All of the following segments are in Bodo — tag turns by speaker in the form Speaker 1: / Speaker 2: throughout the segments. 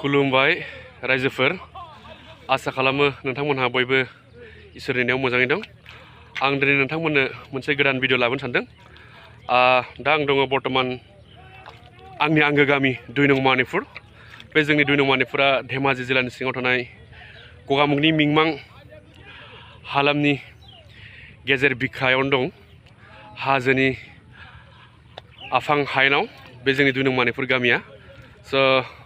Speaker 1: खुलुमबाय रायजोफोर आसा खालामो नोंथांमोनहा बयबो इसोरनि अननायाव मोजाङै दं। आं दिनै नोंथांमोननो मोनसे गोदान भिडिअ लाबोनो सानदों। दा आं दङ बर्तमान आंनि आंगो गामि 2 नं मणिपुर। बे जोंनि 2 नं मणिपुरा धेमाजि जिल्लानि सिङाव थानाय गगामुगनि मिंमां हालामनि गेजेर बिखायावनो दं। हाजोनि आफां हायेनाव बे जोंनि 2 नं मणिपुर गामिया। स'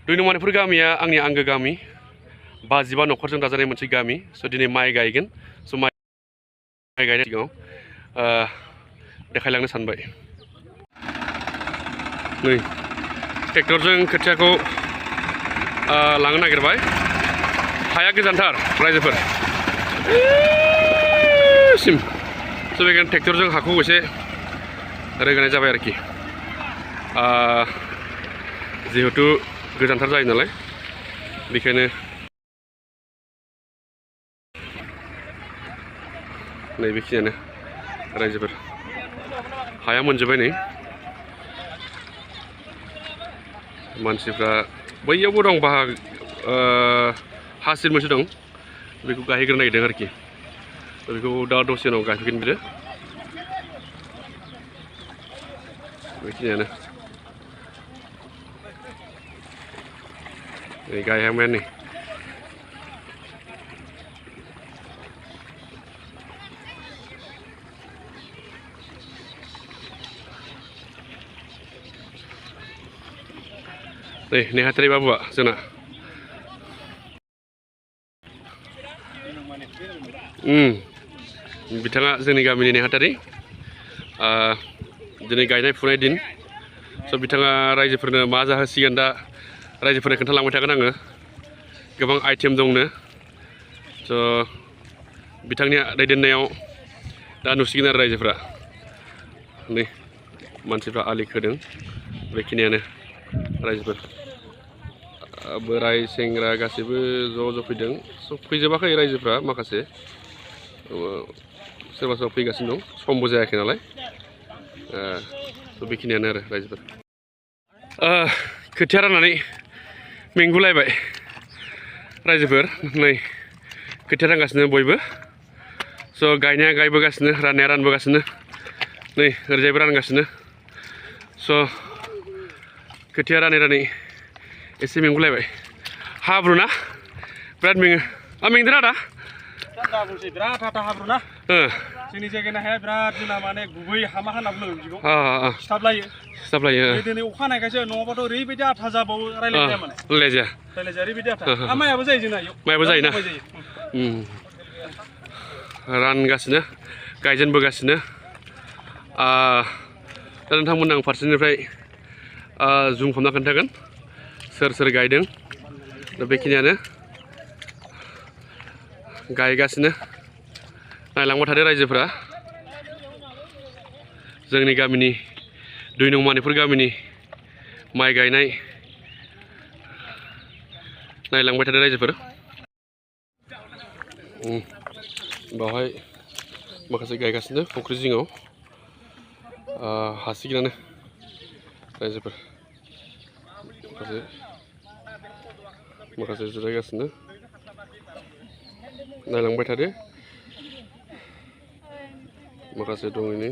Speaker 1: 2 नं मणिपुर गामिया आंनि आंगो गामि। 55 न'खरजों दाजानाय मोनसे गामि। स' दिनै माइ गायगोन। स' माइ गायनाय सिगाङाव देखायलांनो सानबाय। नै ट्रेक्टरजों खोथियाखौ लांनो नागिरबाय। हाया गोजानथार रायजोफोर सिम। स' बेखायनो ट्रेक्टरजों हाखौ एसे रोगानाय जाबाय आरोखि। जिहेतु गोजानथार जायो नालाय बेखायनो नै बेखिनियानो रायजोफोर। हाया मोनजोब्बाय नै। मानसिफ्रा बैयावबो दं हासिर मोनसे दं बेखौ गायहैग्रोनो नागिरदों आरोखि। बेखौ दा दसे उनाव गायफैगोन बियो। बेखिनियानो नै गायहांबाय नै। नै नेहाथारि बाबुआ जोंना बिथाङा जोंनि गामिनि नेहाथारि। दिनै गायनाय फुनाय दिन। स' बिथाङा रायजोफोरनो मा जाहोसिगोन दा रायजोफोरनो खोन्थालांबाय थागोन आङो। गोबां आइटेम दंनो। स' बिथांनि दैदेननायाव दा नुसिगोन आरो रायजोफ्रा। नै मानसिफ्रा आलि खोदों। बेखिनियानो रायजोफोर। बोराय सेंग्रा गासैबो ज' फैदों। स' फैजोबाखै रायजोफ्रा माखासे सोरबा सोरबा फैगासिनो दं। समबो जायाखै नालाय। स' बेखिनियानो आरो रायजोफोर। खोथिया राननानै मेंगुलायबाय रायजोफोर। नै खोथिया रानगासिनो बयबो। स' गायनाया गायबोगासिनो, राननाया रानबोगासिनो। नै ओरैजायबो रानगासिनो। स' खोथिया रानै एसे मेंगुलायबाय। हाब्रु ना बिराद मेङो। मेंदोना आदा?
Speaker 2: दा बुंसै बिराद हाथा हाब्रु ना। जोंनि जायगानि हाया बिराद जोंना माने गुबै हामा होनना बुङो बिदिखौ। सिथाबलायो। दिनै अखा हानायखायसो नङाबाथ' ओरैबायदि आथा जाबावो रायलायजाया माने। रायलायजाया ओरैबायदि आथा। माइयाबो जायो जोंना इयाव।
Speaker 1: माइयाबो जायोना। रानगासिनो गायजेनबोगासिनो। दा नोंथांमोननो आं फारसेनिफ्राय जुम खालामना खोन्थागोन सोर सोर गायदों। दा बेखिनियानो गायगासिनो। नायलांबाय थादो रायजोफ्रा। जोंनि गामिनि 2 नं मणिपुर गामिनि माइ गायनाय नायलांबाय थादो रायजोफोर। बावहाय माखासे गायगासिनो फुख्रि जिङाव। हासिगोनानो रायजोफोर। माखासे जिरायगासिनो। नायलांबाय थादो। माखासे दङ नै।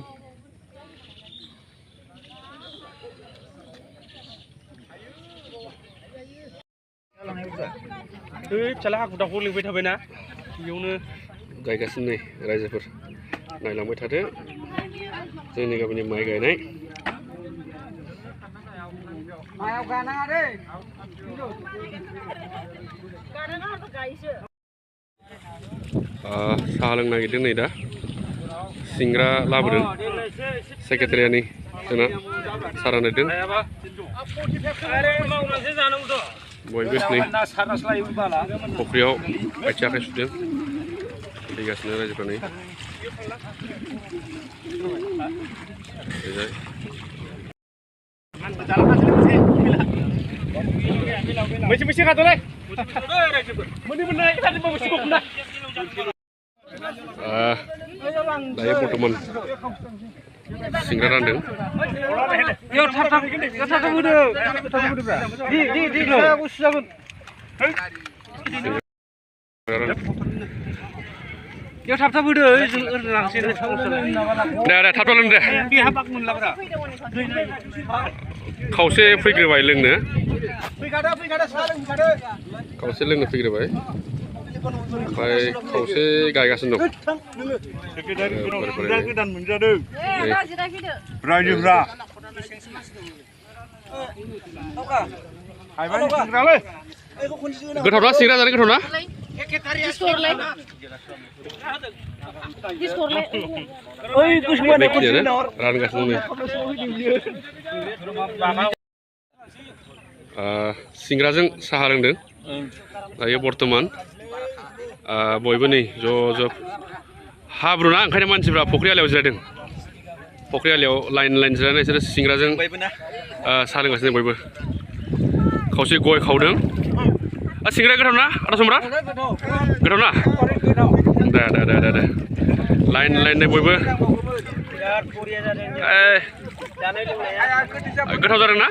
Speaker 2: फिसाला हाखु दाखु लिंबाय थाबायना बेयावनो
Speaker 1: गायगासिनो नै रायजोफोर। नायलांबाय थादो जोंनि गामिनि माइ गायनाय। साहा लोंनो नागिरदों नै दा। सिंग्रा लाबोदों सेक्रेटारियानि जोंना सारा होदों। बयबो नै फुख्रियाव आथिं आखाइ सुदों। दैगासिनो रायजोफ्रा नै।
Speaker 2: मैसे खादोंलै।
Speaker 1: दायो बर्थमान सिंग्रा रानदों
Speaker 2: Yo tata muda. Di gusto jagon. Yo tata muda langsung.
Speaker 1: Dah थाब लों दे
Speaker 2: Bi habak mun labra.
Speaker 1: खावसे फैग्रोबाय लोंनो
Speaker 2: Figada salah figada.
Speaker 1: खावसे लोंनो फैग्रोबाय ओमफ्राय खावसे गायगासिनो दं
Speaker 2: Godan menjadeng. Rajibra. Hai bani singra le.
Speaker 1: गोथावना सिंग्रा जानो गोथावना
Speaker 2: Oi, kusman
Speaker 1: बेखिनियानो रानगासिनो नै सिंग्राजों साहा लोंदों दायो बर्थमान बयबो नै ज' हाब्रुना ओंखायनो मानसिफ्रा फख्रि आलियाव जिरायदों फख्रि आलियाव लाइन जिरायनानै बिसोरो सिंग्राजों साहा लोंगासिनो बयबो खावसे गय खावदों सिंग्राया गोथाव ना आदा समब्रा गोथाव ना दे लाइन बयबो गोथाव जादों ना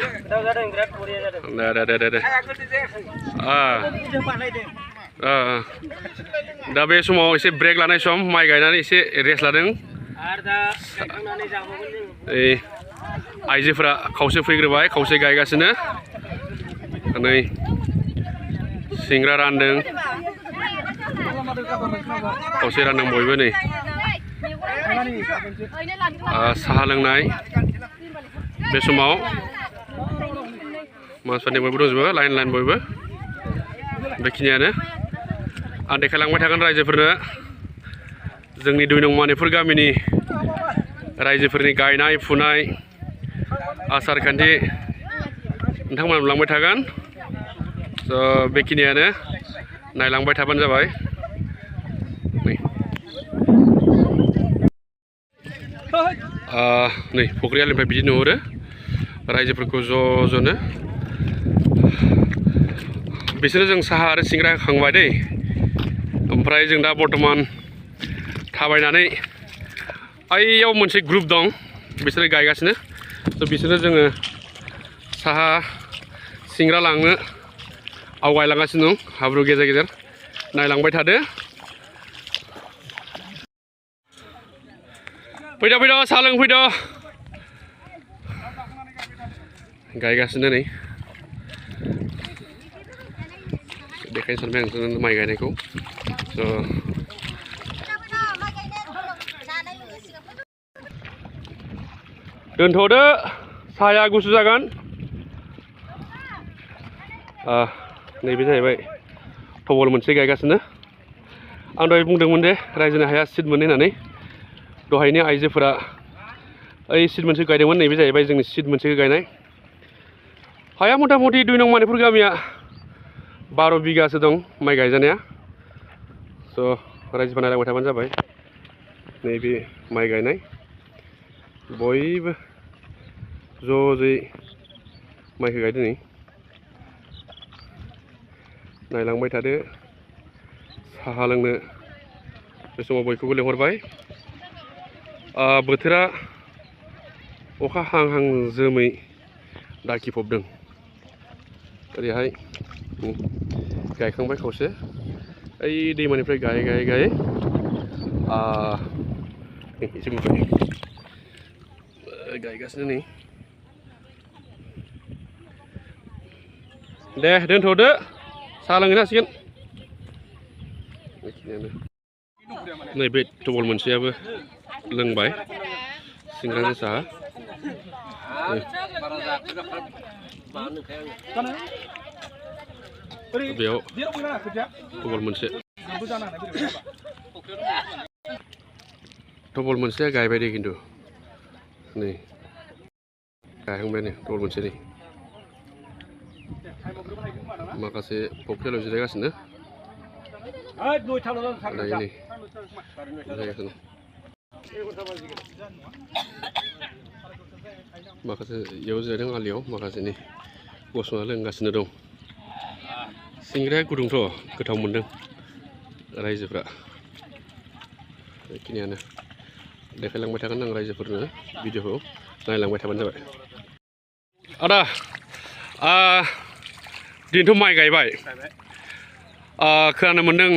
Speaker 1: दे दा बे समाव एसे ब्रेक लानाय सम माइ गायनानै एसे रेस्ट लादों आइजोफोरा खावसे फैग्रोबाय खावसे गायगासिनो नै सिंग्रा रानदों खावसे रानदों बयबो नै साहा लोंनाय बे समाव मानसिफोरनि बयबो दंजोबो लाइन बयबो बेखिनियानो आं देखायलांबाय थागोन रायजोफोरनो जोंनि 2 नं मणिपुर गामिनि रायजोफोरनि गायनाय फुनाय आसार खान्थि नोंथांमोना नुलांबाय थागोन स' बेखिनियानो नायलांबाय थाबानो जाबाय नै फख्रि आलिनिफ्राय बिदि नुहुरो रायजोफोरखौ ज'नो बिसोरो जों साहा आरो सिंग्रा खांबाय दै ओमफ्राय जों दा बर्थमान थाबायनानै आइयाव मोनसे ग्रुप दं बिसोरो गायगासिनो स' बिसोरो जोङो साहा सिंग्रा लांनो आवगायलांगासिनो दं हाब्रु गेजेर नायलांबाय थादो फैद' साहा लोंफैद' गायगासिनो नै देखायनो सानबाय आं नोंसोरनो माइ गायनायखौ दोनथ'दो साहाया गुसु जागोन नैबे जाहैबाय थबल मोनसे गायगासिनो आं दहाय बुंदोंमोन दे रायजोनि हाया सिट मोननै होननानै दहायनि आइजोफोरा ओइ सिट मोनसे गायदोंमोन नैबे जाहैबाय जोंनि सिट मोनसे गायनाय हाया मथा मथि 2 नं मणिपुर गामिया 12 बिगासो दं माइ गायजानाया स' रायजोफोरा नायलांबाय थाबानो जाबाय नैबे माइ गायनाय बयबो ज'यै माइखौ गायदों नै नायलांबाय थादो साहा लोंनो बे समाव बयखौबो लेंहरबाय बोथोरा अखा हां जोमै दाखिफबदों ओरैहाय गायखांबाय खावसे ओइ दैमानिफ्राय गायै एसे मोनबाय गायगासिनो नै दे दोनथ'दो साहा लोंहैनो हासिगोन बेखिनियानो नैबे थबल मोनसेयाबो लोंबाय सिंग्राजों साहा बेयाव थबल मोनसेया गायबाय दे खिन्थु नै गायहांबाय नै थबल मोनसे नै माखासे फख्रियाव जिरायगासिनो दायो नै जिरायगासिनो माखासे इयाव जिरायदों आलियाव माखासे नै गसंना लोंगासिनो दं सिंग्राया गुदुंथ' गोथाव मोनदों रायजोफ्रा बेखिनियानो देखायलांबाय थागोन आं रायजोफोरनो भिडिअखौ नायलांबाय थाबानो जाबाय आदा दिनैथ' माइ गायबाय खोनानो मोन्दों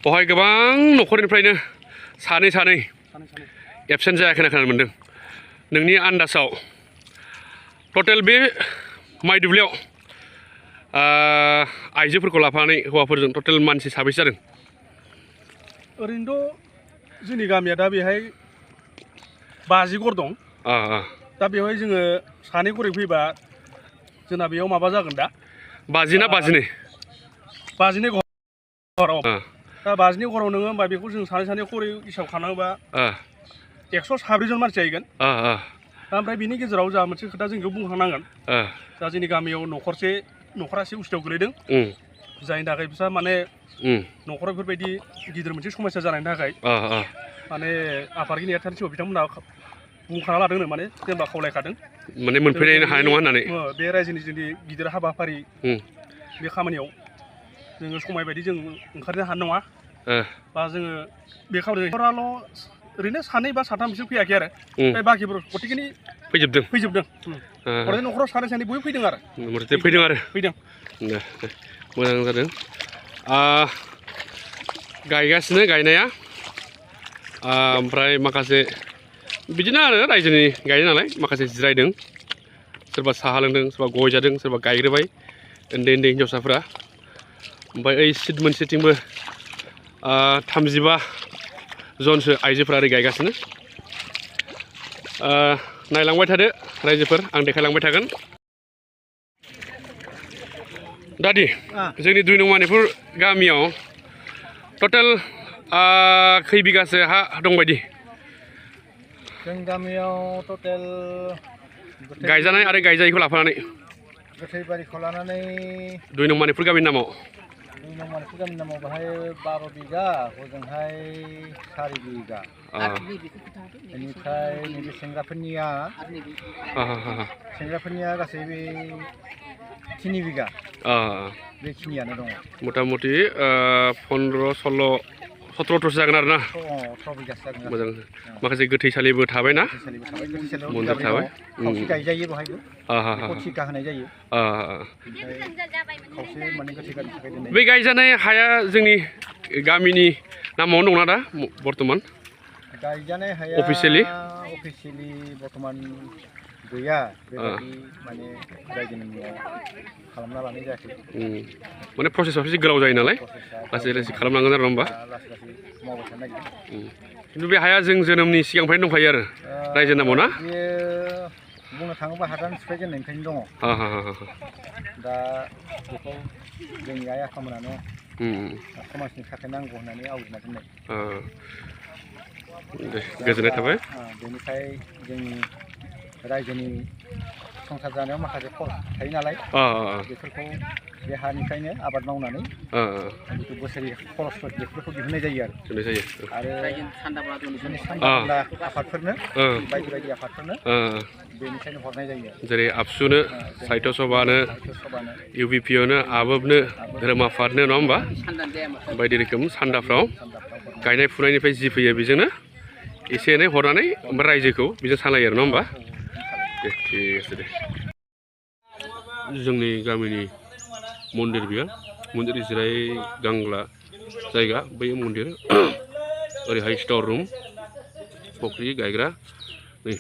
Speaker 1: बेवहाय गोबां न'खरनिफ्रायनो सानै एबसेन्ट जायाखै होनना खोनानो मोन्दों नोंनि आन्दासाव टटेल बे माइ दुब्लियाव आइजोफोरखौ लाफानानै हौवाफोरजों टटेल मानसि साबैसे जादों
Speaker 2: ओरैनोथ' जोंनि गामिया दा बेहाय 50 घर दं दा बेवहाय जोङो सानै खरै फैबा जोंना बेयाव माबा जागोन दा
Speaker 1: 50 ना 52
Speaker 2: 50 घराव दा 50 घराव नोङो होमबा बेखौ जों सानै खरै हिसाब खालामोबा 104 जन मानसि जाहैगोन दा ओमफ्राय बिनि गेजेराव जोंहा मोनसे खोथा जों बेखौ बुंखांनांगोन दा जोंनि गामियाव न'खरा एसे उसुबिदायाव गोलैदों जायनि थाखाय बिस्रा माने न'खराव बेफोरबायदि गिदिर मोनसे समस्या जानायनि थाखाय माने आफादगिरि नेहाथारि बिथांमोना बुंखाना लादोंनो माने जेनेबा खावलायखादों
Speaker 1: माने मोनफैनो हानाय नङा होननानै
Speaker 2: बे रायजोनि जोंनि गिदिर हाबाफारि बे खामानियाव जोङो समाय बायदि जों ओंखारनो हानाय नङा बा जोङो बे खामानियाल' ओरैनो 2 बा 3 बिसोर फैयाखै आरो ओमफ्राय बाखिफोर गतिखेनि फैजोबदों ओरैनो न'खराव 2 बयबो फैदों आरो फैदों
Speaker 1: मोजां जादों गायगासिनो गायनाया ओमफ्राय माखासे बिदिनो आरो रायजोनि गायनाय नालाय माखासे जिरायदों सोरबा साहा लोंदों सोरबा गय जादों सोरबा गायग्रोबाय उन्दै हिन्जावसाफोरा ओमफ्राय ओइ सिट मोनसेथिंबो 35 जनसो आइजोफोरा ओरै गायगासिनो नायलांबाय थादो रायजोफोर आं देखायलांबाय थागोन दादि जोंनि 2 नं मणिपुर गामियाव टटेल खै बिगासो हा दंबायदि
Speaker 3: जों गामियाव टटेल
Speaker 1: गायजानाय आरो गायजायैखौ लाफानानै
Speaker 3: गोथै बारिखौ लानानै
Speaker 1: 2 नं मणिपुर गामिनि नामाव
Speaker 3: 2 नं मणिपुर गामिनि नामाव बेहाय 12 बिगा हजोंहाय 4 बिगा बेनिफ्राय नैबे सेंग्राफोरनिया गासै बे 3 बिगा बेखिनियानो दङ
Speaker 1: मथा मथि 15-16 17-18 जागोन आरो ना
Speaker 3: 18 बिगासो जागोन
Speaker 1: मोजां माखासे गोथैसालिबो थाबायना मन्दिर थाबाय
Speaker 3: खावसे गायजायो बेहायबो थिखा होनाय जायो खावसे माने गोथै गारनो थाखाय दोननाय
Speaker 1: बे गायजानाय हाया जोंनि गामिनि नामावनो दंना दा बर्तमान
Speaker 3: गायजानाय हाया
Speaker 1: अफिसियेलि
Speaker 3: बर्तमान गैया बेबायदि माने रायजोनि मुङाव खालामना लानाय जायाखै
Speaker 1: माने प्रसेसआव एसे गोलाव जायो नालाय लासै खालामनांगोन आरो होमबा
Speaker 3: मावबाय थानो नागिरदों
Speaker 1: खिन्थु बे हाया जों जोनोमनि सिगांनिफ्रायनो दंखायो आरो रायजो नामाव ना
Speaker 3: बेयो बुंनो थाङोबा हादान सिफायजेननायनिफ्रायनो दङ दा बेखौ जोंनि आइ आफामोनानो समाजनि थाखाय नांगौ होननानै आवग्रिना दोननाय
Speaker 1: दे गोजोननाय थाबाय
Speaker 3: बेनिफ्राय जोंनि रायजोनि संसार जानायाव माखासे खरस थायो नालाय बेफोरखौ बे हानिफ्रायनो आबाद मावनानै जितु बोसोरि खरसफोर बेफोरखौ दिहुननाय जायो आरो जोंनि सान्दा आफादफोरनो बायदि आफादफोरनो बेनिफ्रायनो हरनाय जायो
Speaker 1: जेरै आबसुनो साहित्य सभानो इउबिपिअनो आबोबनो धोरोम आफादनो नङा होमबा बायदि रोखोम सान्दाफ्राव गायनाय फुनायनिफ्राय जि फैयो बेजोंनो एसे एनै हरनानै ओमफ्राय रायजोखौ बेजों सालायो आरो नङा होमबा दे ठीक আছে दे जोंनि गामिनि मन्दिर बियो मन्दिर जिरायगांग्ला जायगा बै मन्दिर ओरैहाय स्टर रुम फख्रि गायग्रा नै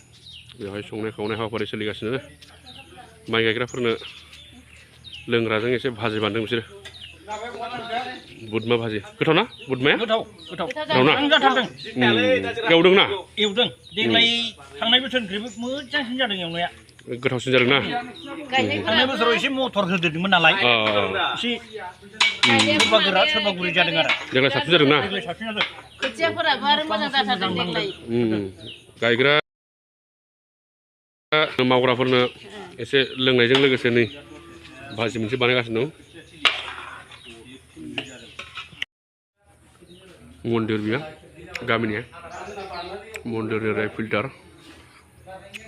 Speaker 1: बेवहाय संनाय खावनाय हाबाफारि सोलिगासिनो माइ गायग्राफोरनो लोंग्राजों एसे भाजि बानदों बिसोरो बुदमा भाजि गोथाव ना बुदमाया
Speaker 2: गोथाव
Speaker 1: ना एवदों ना
Speaker 2: एवदों देग्लाय थांनाय बोसोरनिख्रुइबो मोजांसिन जादों एवनाया
Speaker 1: गोथावसिन जादों ना
Speaker 2: थांनाय बोसोराव एसे मटर होदेरदोंमोन नालाय एसे सोरबा गोरा सोरबा गुरै जादों आरो
Speaker 1: देग्लाय साबसिन जादों ना
Speaker 4: खोथियाफोराबो आरो मोजां जाथारदों देग्लाय
Speaker 1: गायग्रा मावग्राफोरनो एसे लोंनायजों लोगोसे नै भाजि मोनसे बानायगासिनो दं मन्दिर बियो गामिनि मन्दिर ओरै फिल्टार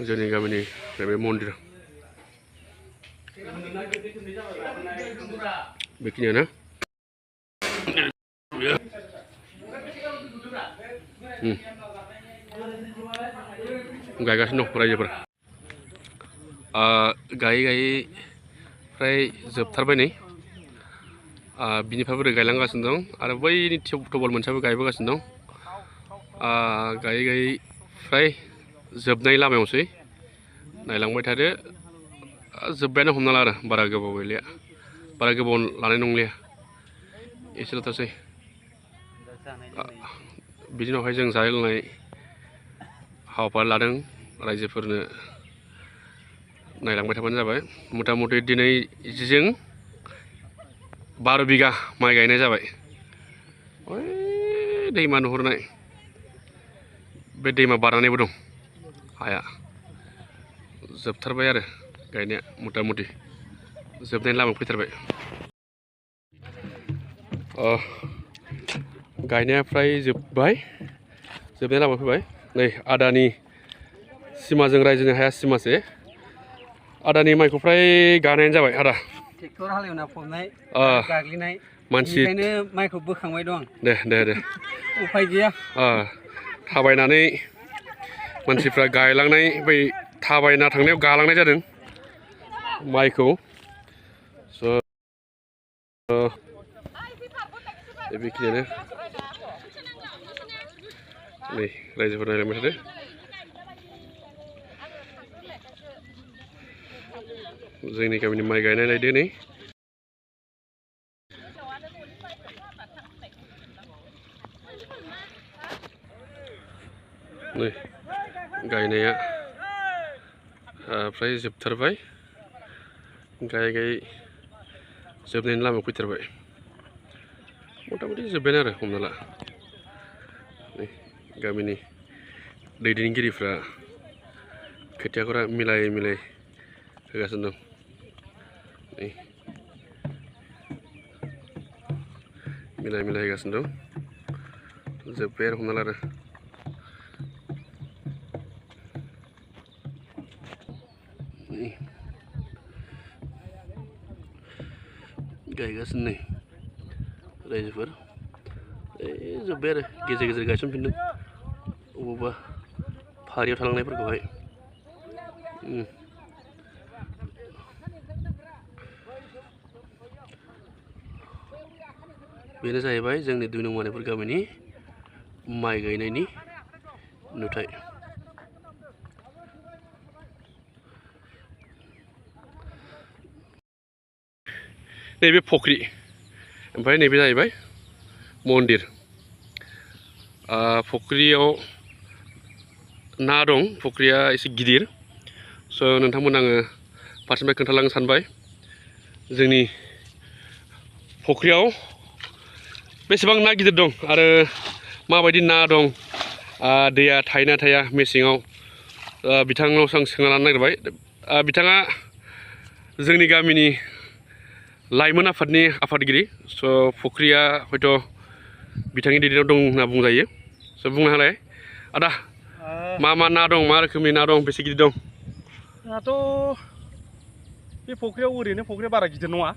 Speaker 1: जोंनि गामिनि बे मन्दिर बेखिनियानो गायगासिनो दं रायजोफोर गायै गायै फ्राय जोबथारबाय नै बिनिफ्राय बोरै गायलांगासिनो दं आरो बैनि थबल मोनसेयाबो गायबोगासिनो दं गायै गायै फ्राय जोबनाय लामायावसै नायलांबाय थादो जोब्बायानो हमना ला आरो बारा गोबाव गैलिया बारा गोबाव लानाय नंलिया एसेल'थारसै बिनि उनावहाय जों जानाय लोंनाय हाबाफारि लादों रायजोफोरनो नायलांबाय थाबानो जाबाय मथा मथि दिनै जों 12 बिगा माइ गायनाय जाबाय ओइ दैमा नुहुरनाय बे दैमा बारनानैबो दं हाया जोबथारबाय आरो गायनाया मथा मथि जोबनायनि लामायाव फैथारबाय गायनाया फ्राय जोब्बाय जोबनाय लामायाव फैबाय नै आदानि सिमाजों रायजोनि हाया सिमासे आदानि माइखौ फ्राय गायनायानो जाबाय आदा
Speaker 5: ट्रेक्टर हालेवना फबनाय गाग्लिनाय
Speaker 1: मानसि
Speaker 5: बेनिखायनो माइखौ बोखांबाय दं
Speaker 1: दे
Speaker 5: उफाय गैया
Speaker 1: थाबायनानै मानसिफ्रा गायलांनाय बै थाबायना थांनायाव गालांनाय जादों माइखौ बेखिनियानो नै रायजोफोर नायलांबाय थादो जोंनि गामिनि माइ गायनाय नायदो नै गायनाया फ्राय जोबथारबाय गायै गायै जोबनायनि लामायाव फैथारबाय मथा मथि जोब्बायानो आरो हमना ला गामिनि दैदेनगिरिफ्रा खोथियाफोरा मिलाय होगासिनो दं मिलाय होगासिनो दं जोब्बाय आरो हमना ला आरो गायगासिनो नै रायजोफोर जोब्बाय आरो गेजेर गेजेर गायसनफिनदों अबावबा फारियाव थालांनायफोरखौहाय बेनो जाहैबाय जोंनि 2 नं मानेफोर गामिनि माइ गायनायनि नुथाय नैबे फख्रि ओमफ्राय नैबे जाहैबाय मन्दिर फख्रियाव ना दं फख्रिया एसे गिदिर स' नोंथांमोन आङो फारसेनिफ्राय खोन्थालांनो सानबाय जोंनि फख्रियाव बेसेबां ना गिदिर दं आरो माबायदि ना दं दैया थायोना थाया मेसेङाव बिथांनावसो आं सोंना लानो नागिरबाय बिथाङा जोंनि गामिनि लाइमोन आफादनि आफादगिरि स' फख्रिया हयथ' बिथांनि दैदेननायाव दं होनना बुंजायो स' बुंनो हालाय आदा मा ना दं मा रोखोमनि ना दं बेसे गिदिर दं
Speaker 2: दाथ' बे फख्रियाव ओरैनो फख्रिया बारा गिदिर नङा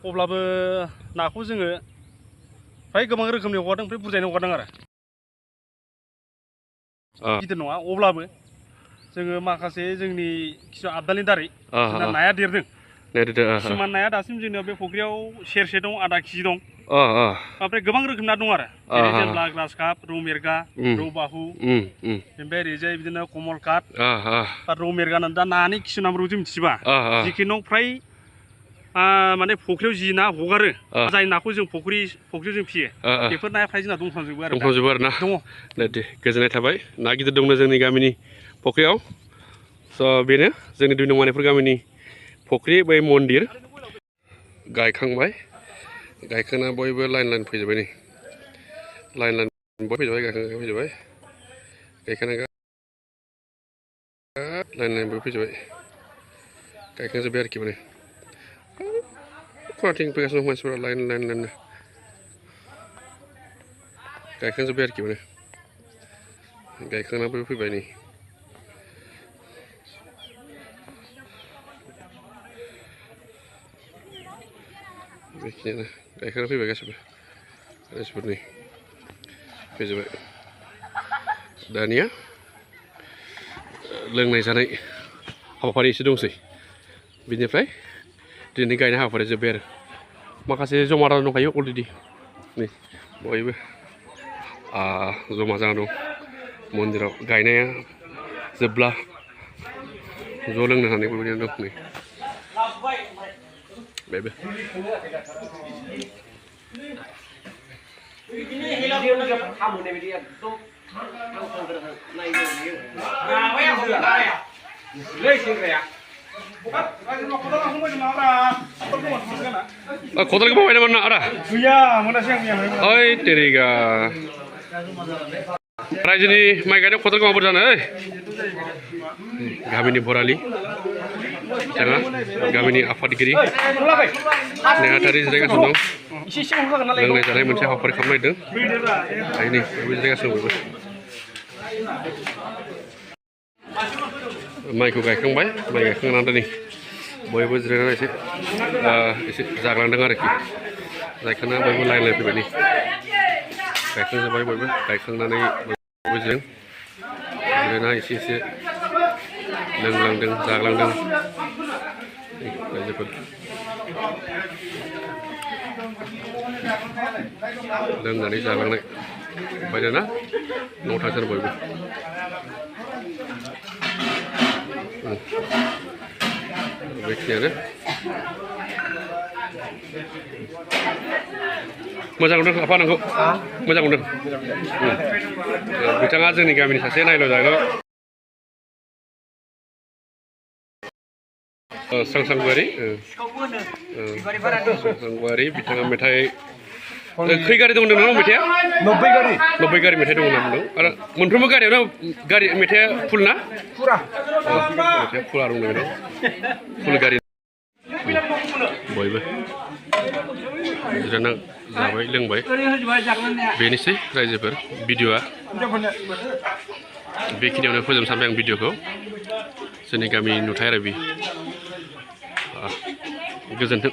Speaker 2: अब्लाबो नाखौ जोङो फ्राय गोबां रोखोमनि हगारदों ओमफ्राय बुरजायैनो हगारदों आरो गिदिर नङा अब्लाबो जोङो माखासे जोंनि किसु आबदालनि दारै जोंना नाया देरदों किसुमान नाया दासिम जोंनियाव बे फख्रियाव सेरसे दं आधा केजि दं ओमफ्राय गोबां रोखोमनि ना दं आरो जेरै जेब्ला ग्रास काप रौ मेरगा रौ बाहु ओमफ्राय ओरैजाय बिदिनो कमल काट बा रौ मेरगा दा नानि किसु नामफोरखौ जों मिथिबा जिखुनु फ्राय माने फख्रियाव जि ना हगारो जाय नाखौ जों फख्रियाव जों फियो बेफोर नाया फ्राय जोंना दंखांजोबो आरो
Speaker 1: ना दे गोजोननाय थाबाय ना गिदिर दंनो जोंनि गामिनि फख्रियाव स' बेनो जोंनि 2 नं मानेफोर गामिनि फख्रि बै मन्दिर गायखांबाय गायखांना बयबो लाइन फैजोब्बाय नै लाइन बयबो फैजोब्बाय फैजोब्बाय गायखांना लाइन बयबो फैजोब्बाय गायखांजोब्बाय आरोखि माने खनाथिं फैगासिनो दं मानसिफोरा लाइन गायखांजोब्बाय आरोखि माने गायखांना बयबो फैबाय नै बेखिनियानो गायखांना फैबाय गासिबो मानसिफोरनि फैजोब्बाय दानिया लोंनाय जानाय हाबाफारि एसे दंसै बिनिफ्राय दिनै गायनाय हाबाफारि जोब्बाय आरो माखासे जमा जाना दंखायो अलरेडि नै बयबो जमा जाना दं मन्दिराव गायनाया जोबब्ला ज' लोंनो होननानै बेबायदिनो दं नै बेबो खदाल गोबाव बायनामोन ना आदा
Speaker 2: गैया मोनासै आं मैया
Speaker 1: ओइ तेरिगा रायजोनि माइ गायनायाव खदाल गोबाव जानो ओइ गामिनि बरालि बिथाङा गामिनि आफादगिरि नेहाथारि जिरायगासिनो दं लोंनाय जानाय मोनसे हाबाफारि खालामनो नागिरदों नै बयबो जिरायगासिनो दं बयबो माइखौ गायखांबाय माइ गायखांनानै दिनै बयबो जिरायनानै एसे जाग्लांदों आरोखि गायखांना बयबो लाइन लाइन फैबाय नै गायखांजोब्बाय बयबो गायखांनानै बयबो जिरायना एसे लोंलांदों जाग्लांदों रायजोफोर लोंनानै जालांनाय ओमफ्राय दाना न'आव थांसै बयबो बेखिनियानो मोजां मोनदों आफा नोंखौ मोजां मोनदों बिथाङा जोंनि गामिनि सासे नायल' जाग्रा सांसांगुवारि सांसांगुवारि बिथाङा मेथाइ खै गारि दं होनदों मेथाइआ 90 गारि मेथाइ दं होनना बुंदों आरो मोनफ्रोमबो गारियावनो गारि मेथाइआ फुल ना मेथाइआ फुल दं बेनाव फुल गारि बयबो जिरायना जाबाय लोंबाय बेनोसै रायजोफोर भिडिअ'आ बेखिनियावनो फोजोबनो सानबाय आं भिडिअ'खौ जोंनि गामिनि नुथाय आरो बे गोजोन्थों।